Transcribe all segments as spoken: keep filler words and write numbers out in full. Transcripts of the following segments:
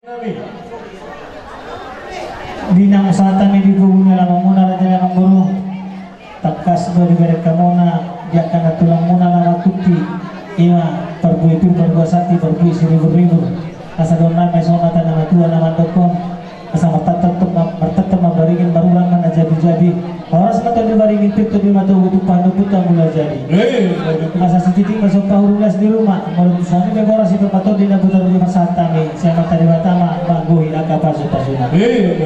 Di na sahat hami di pogu ni alamanmuna, raja ni amangboru. Tangkas do dibereng hamuna di angka na tulangmuna na marpunti, i ma parbue pir, parbue santi, parbue siriburribur. Asa dohonon nami songon hata ni na matua na mandokkon, asa martantang ma, martantang ma baringin, marurat ma na jabijabi. Horas ma tondi baringin, pir tondi matogu, tumpahon do punguan mula jadi. Eh, asa sititik ma sian pahulu las ni ruma, molo tung songon i pe horas i pe ma tondi na butaru dipasahat hami sian Amanta Debata ma manggohi angka pasupasuna. Eh,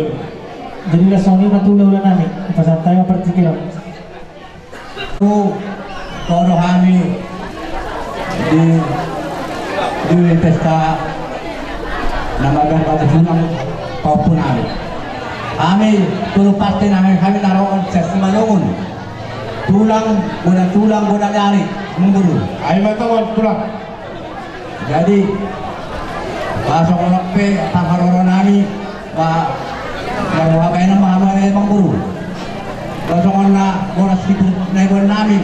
jadi las songon i ma tu hulahula nami, pasahat hami ma partingkian on. Tu, toho do hami di, di pesta na marga Bagas Unang, pahompu nami. Hami tolu parti nami, hami na ro on sian Simalungun. Tulang, bona tulang, bona ni ari, amangboru. Ai ma tongon tulang. Jadi, ba songon on pe parharoro nami, ba, ba, ba, baenon ma hamu, amangboru. Ba songon na boras situ na iboan nami,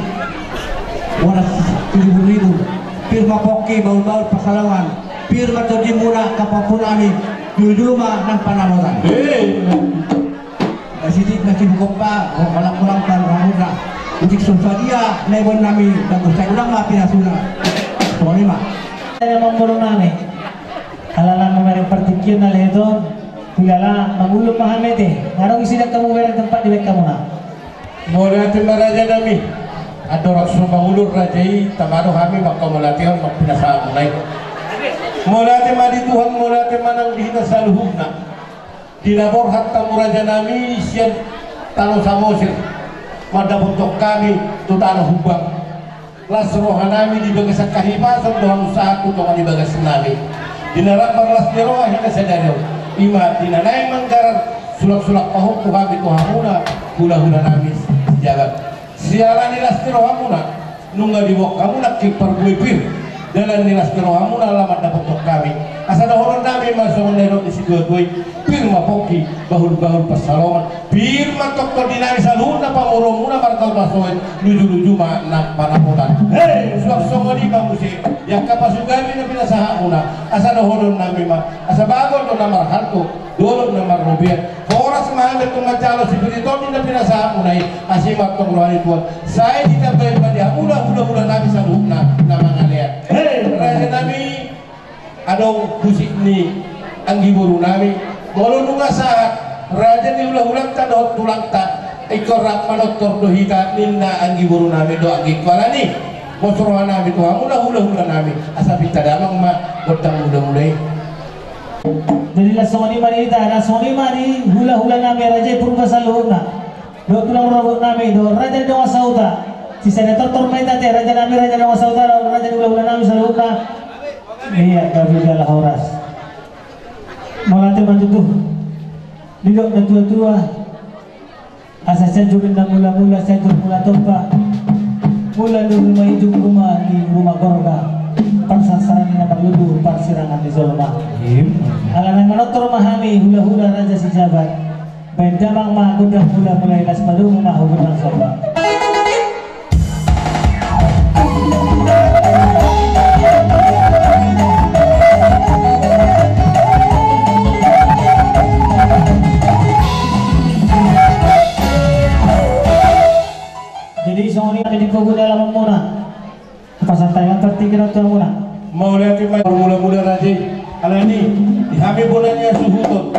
boras siriburribur. Pir ma pongki, bahulbahul pansalongan. Pir ma tondimuna, pahompu nami. Jujur ma nang panamotan. Eh. Sitik na sibuk on, ba holan-holan pangarahutna. Utik so sadia na iboan nami, bagus sai unang ma pinasuna. Songon i ma. Amangboru nami, ala na mamereng partingkian na lehet on, huilala mangulun ma hami ate. Nga adong disi dang hamu bereng tempat dibaen hamuna. Mauliate ma raja nami. Andorang so mangulun raja i, tama do hami manghamauliatehon ma pinasahatmuna i. Mauliate ma di Tuhan, mauliate ma nang di hita saluhutna. Di na borhat hamu raja nami sian tano Samosir, mandapothon hami tu tano Humbang. Las roha nami di bagasan hahipason do hamu sahat tu tonga ni bagas nami. Di na rap marlas ni roha hita sadari on, i ma di na naeng manggarar sulak-sulak pahompu hami tu hamuna, hulahula nami Sijabat. Siala ni las ni rohamuna, nunga diboan hamu nangkin parbue pir. Dalan ni las ni rohamuna laho mandapothon hami. Asa dohonon nami ma songon na nidok ni situatua i, pir ma pongki, bahulbahul pansalongan. Pir ma tong tondi nami saluhutna, pamoruonmuna marga Tabasoet, lujuluju ma nang panamotan. Hei, suang songon i ma muse di angka pasugami na pinasahatmuna. Asa dohonon nami ma, asa bagot do na marhalto, dolok na marrobean. Horas ma hami tong manjalo sipir ni tondi na pinasahatmuna i, asi ma tong roha ni Tuhan. Sai ditambai ma di hamuna hulahula nami saluhutna na mangalean. Hei, raja nami, adong husip ni anggi boru nami. Molo nunga sahat raja ni hulahulanta dohot tulangta, ingkon rap manortor do hita ninna anggi boru nami dohot anggi, alani i pos roha nami tu hamuna hulahula nami, asa pinta damang ma gondang mulamula i. Jadi las songon i ma di hita, las songon i ma di hulahula nami raja i Purba saluhutna. Dohot tulang rorobot nami, dohot raja ni dongan sahuta. Sisada tortor ma hita ate, raja nami, raja ni dongan sahuta, dohot raja ni hulahula nami saluhutna. Ia, gabe jala horas. Mauliate ma tutu. Didok na tuatua. Asa sian juru ni na mulamula, sian juru mula tompa. Mula ni ruma i jumpa ruma ni ruma gorga. Parsarsaran ni na marlulu, parsirangan ni jolma. Im. Ala naeng manortor ma hami hulahula raja Sijabat. Baen damang ma gondang mulamula i, laos padomu ma hu gondang somba. Jadi songon i ma di pogu ni alamanmuna. Pasahat hami ma partingkian on tu hamuna. Mauliate ma parmulamula raja i. Alani i, di hami bona ni hasuhuton,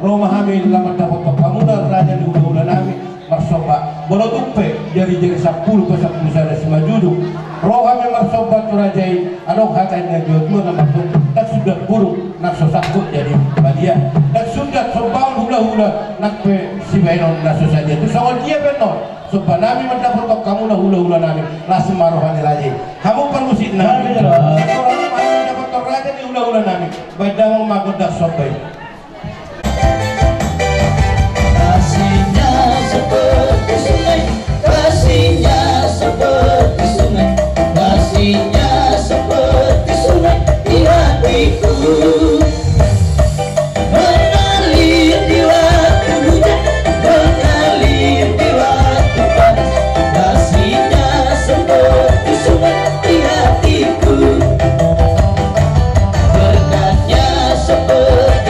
ro ma hami laho mandapothon hamuna raja ni hulahula nami, marsomba. Molo tung pe jarijari sampulu pasampulu sada simanjujung, ro hami marsomba tu raja i. Adong hata ni natuatua na mandok, ndang sundat burung nang so sangkut jadi badia, ndang sundat sombaon hulahula nang pe sibahenon na so sadia. Tung songon dia pe annon, somba nami mandapothon hamuna hulahula nami, las ma roha ni raja i. Hamu parmusik nami, las roha nami mandapothon raja ni hulahula nami, baen damang ma gondang somba i. Kasihnya seperti sungai, kasihnya seperti sungai, kasihnya seperti sungai di hatiku. Mengalir di waktu hujan, mengalir di waktu panas, kasihnya seperti sungai di hatiku. Berkatnya seperti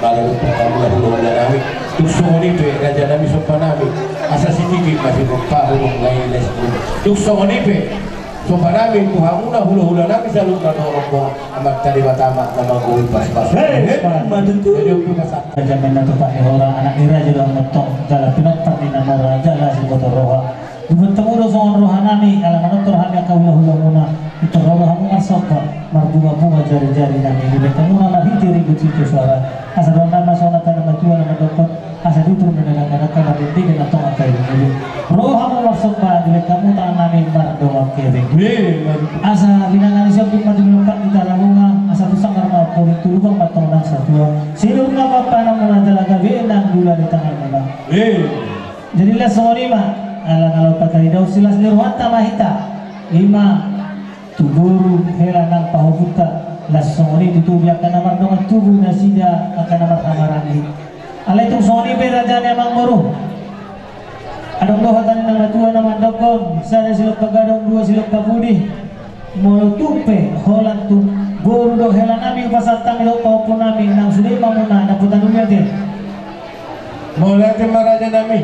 Pala dung pangkabula hulahula nami, tung songon i pe raja nami somba nami, asa sititi ma sipahurum nai les. Tung songon i pe somba nami tu hamuna hulahula nami saluhutna, torop do Amanta Debata ma na manggohi pasupasu. Hei, ma tutu. Jadi, untuk pasak. Raja ma na tupa ni hora, anak ni raja do hamu tong, jala pinompar ni na mora, jala siboto roha. Diboto hamu do songon roha nami, ala manortor hami angka hulahulamuna, ditortor hamu marsomba, marbungabunga jarijari nami, diboto hamuna marhite ribut sitio suara, asa dohonon nami ma songon hata ni na matua na mandok, asa tutur ma na dangka-dangka, mardendegan antong angka ilumilu. Ro hamu marsomba, dilehon hamu tangan nami mardongan kebeng. Asa binanga ni siombing ma dilompan di tarabunga, asa tu sanggar ma poling tu lubang ma antong nang satua. Silur ma pampahanmuna jala gabe nang dula di tanganmuna. Jadi laos songon i ma, ala na laho pataridaon silas ni rohanta ma hita, i ma tu boru hela nang pahopunta, laos songon i tutu di angka na mardongan tubu nasida angka na marhahamaranggi. Alai tung songon i pe raja ni amangboru. Adong do hata ni na matua na mandokkon, sada silompa gadong, dua silompa pudi. Molo tung pe holan tu boru dohot hela nami hupasahat hami dohot pahompu nami, nang sude ma muna, dapotan uli ate. Mauliate ma raja nami.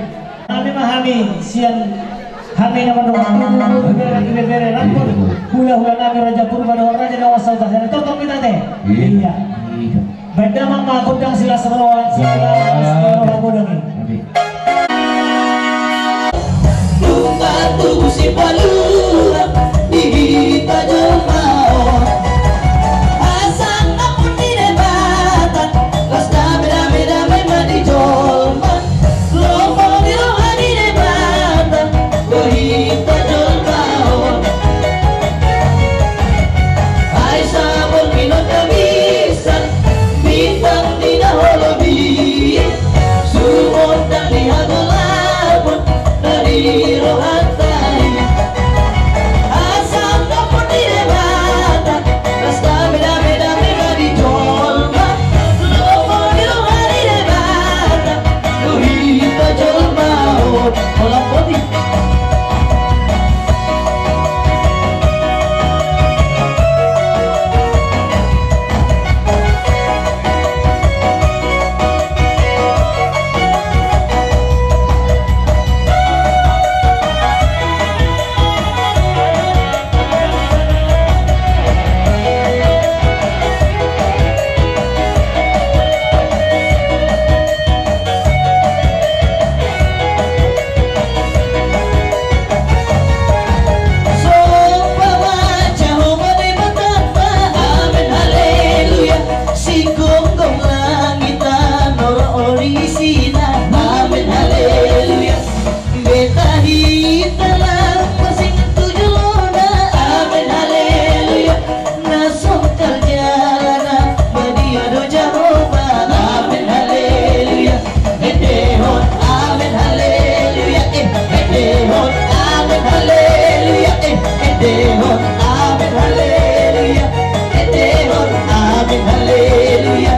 Nami ma hami sian hami na mandok tu ibebere, ibebere rangkon hulahula nami Raja Purba dohot Raja Dewasa Utara, sada tongtong hita ate. Iya. Baen damang ma gondang silas roha, silas roha gondang i. Nunga tubu sipalua di hita jolma on. Hasangapon ni Debata, las dame, dame, dame ma di jolma. Lomo ni roha ni Debata, tu hita jolma on. Ai sabon minum tabisan, bintang di na holobian, sumondang di hagolapon na di rohanta i. Hasangapon ni Debata, las dame, dame, dame ma di jolma. Lomo ni roha ni Debata, tu hita jolma on. Holan poti. Somba ma Jahowa Debatanta, amen haleluya. Sigomgom langit tano ro isina, amen haleluya. Beta hita lam pasingan tu jolona, amen haleluya. Na songkal jala na badia do Jahowa, amen haleluya. Endehon amen haleluya, eh, endehon amen haleluya, eh, endehon amen haleluya. Endehon amen haleluya,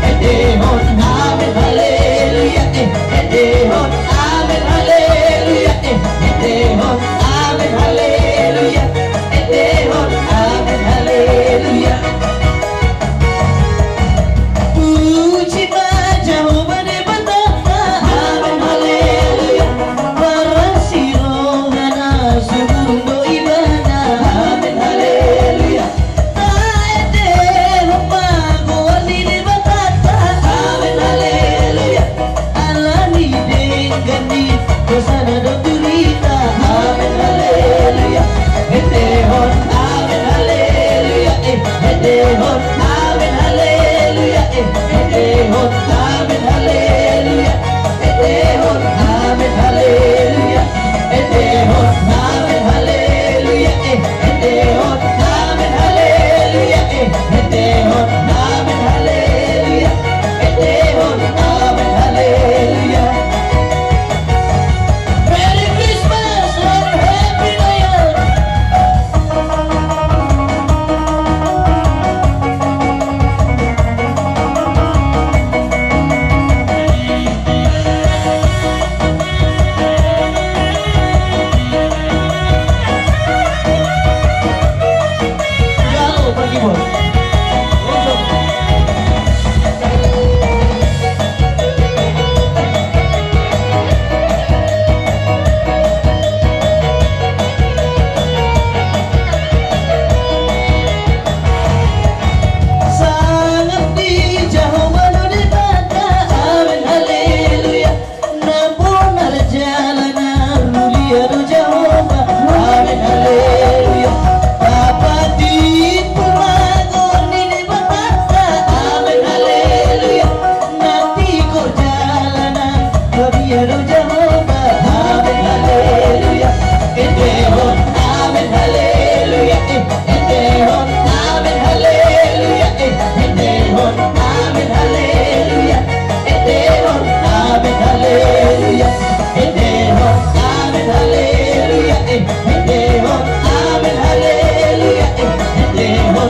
endehon amen haleluya, eh, endehon amen haleluya, eh, endehon amen haleluya, endehon amen haleluya. Puji ma Jahowa Debatanta, amen haleluya. Barang sirohana sumurung do ibana, amen haleluya. Taendehon ma goar ni Debatanta, amen haleluya. Ala ni denggan ni dosana do tu hita, amen haleluya. Endehon amen haleluya, eh, endehon amen haleluya, eh, endehon amen haleluya, endehon amen haleluya. Endehon amen haleluya, eh, endehon amen haleluya, eh, endehon amen haleluya, endehon amen haleluya. Merry Christmas and Happy New Year.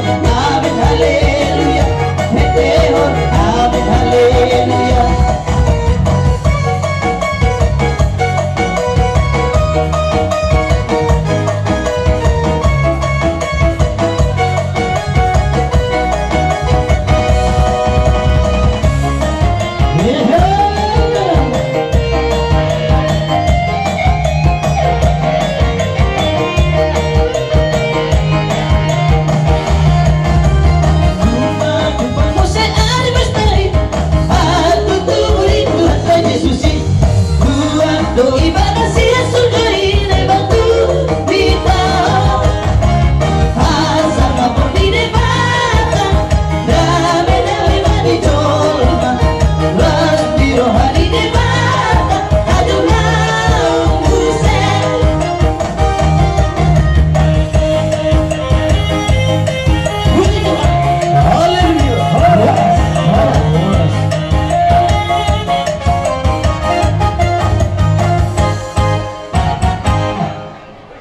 Amen, haleluya. Hetehon, amen, haleluya.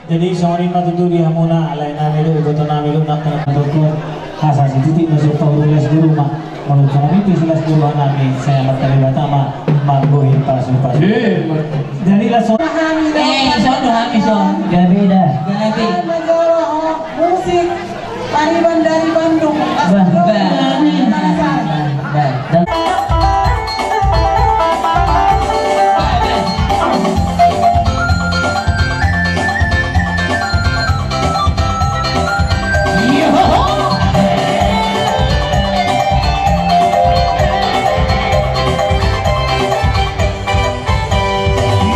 Jadi songon i ma tutu di hamuna, alai nami do, iboto nami do, nang kena toko. Asa sititik ma supa urulas guru ma. Molo songon i pe silas guru nami, sai amat tali batama. Manggohi pasu-pasu. Eh, jadi langsung. Eh, ison do hami, ison. Gabe da. Gabe. Musik. Pariban dari Bandung. Bah, bah. Bah.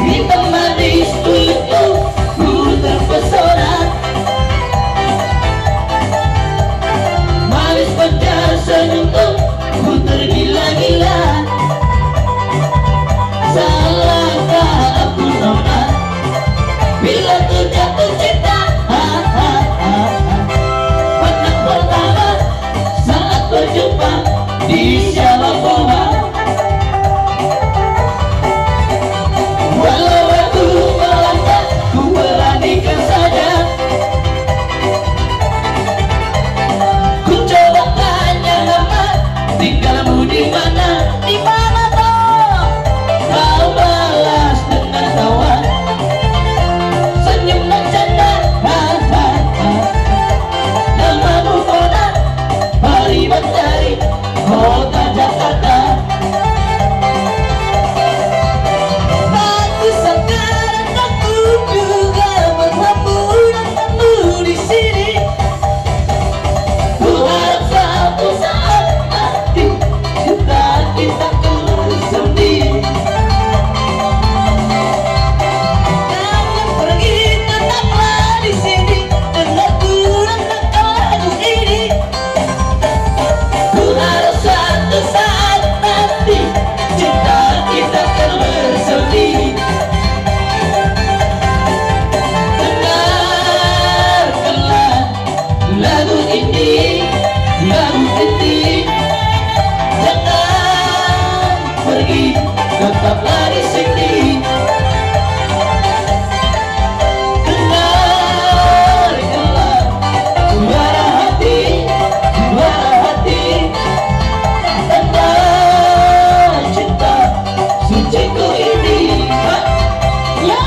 Di tempat di studio ku terpesona. Manis pacar senyummu ku tergila-gila. Salahkah aku nona bila ku jatuh cinta? Ha, ha, ha, ha. Pandang pertama saat berjumpa di Syabab Boa. Walau ragu melangkah, ku beranikan saja. Ku coba tanya nama, tinggalmu di mana? Di mana toh? Kau balas dengan tawa. Senyum dan canda. Ha, ha, ha. Namamu Mona, Pariban dari kota Jakarta. Bagus sekarang aku juga berhamburan kamu di sini. Ku harap satu saat nanti cinta kita kembali. Jangan pergi, tetaplah di sini. Dengar ku renungkan lagu ini. Ku harap satu saat nanti cinta kita akan bersemi. Dengarkanlah lagu ini, lagu ini. Jangan pergi, tetaplah di sini. Dengarkanlah suara hati, suara hati, tentang cinta suciku ini. Ya.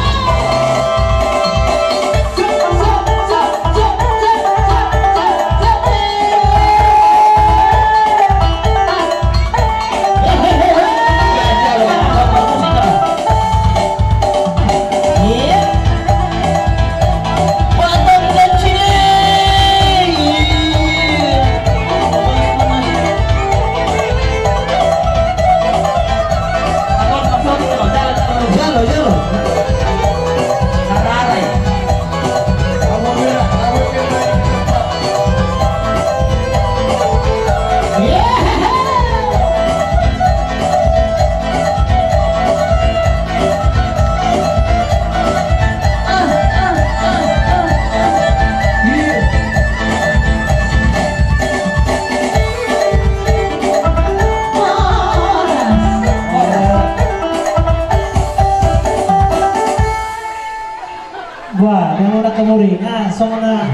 Wah, yang mana kemuri? Nah, songon na.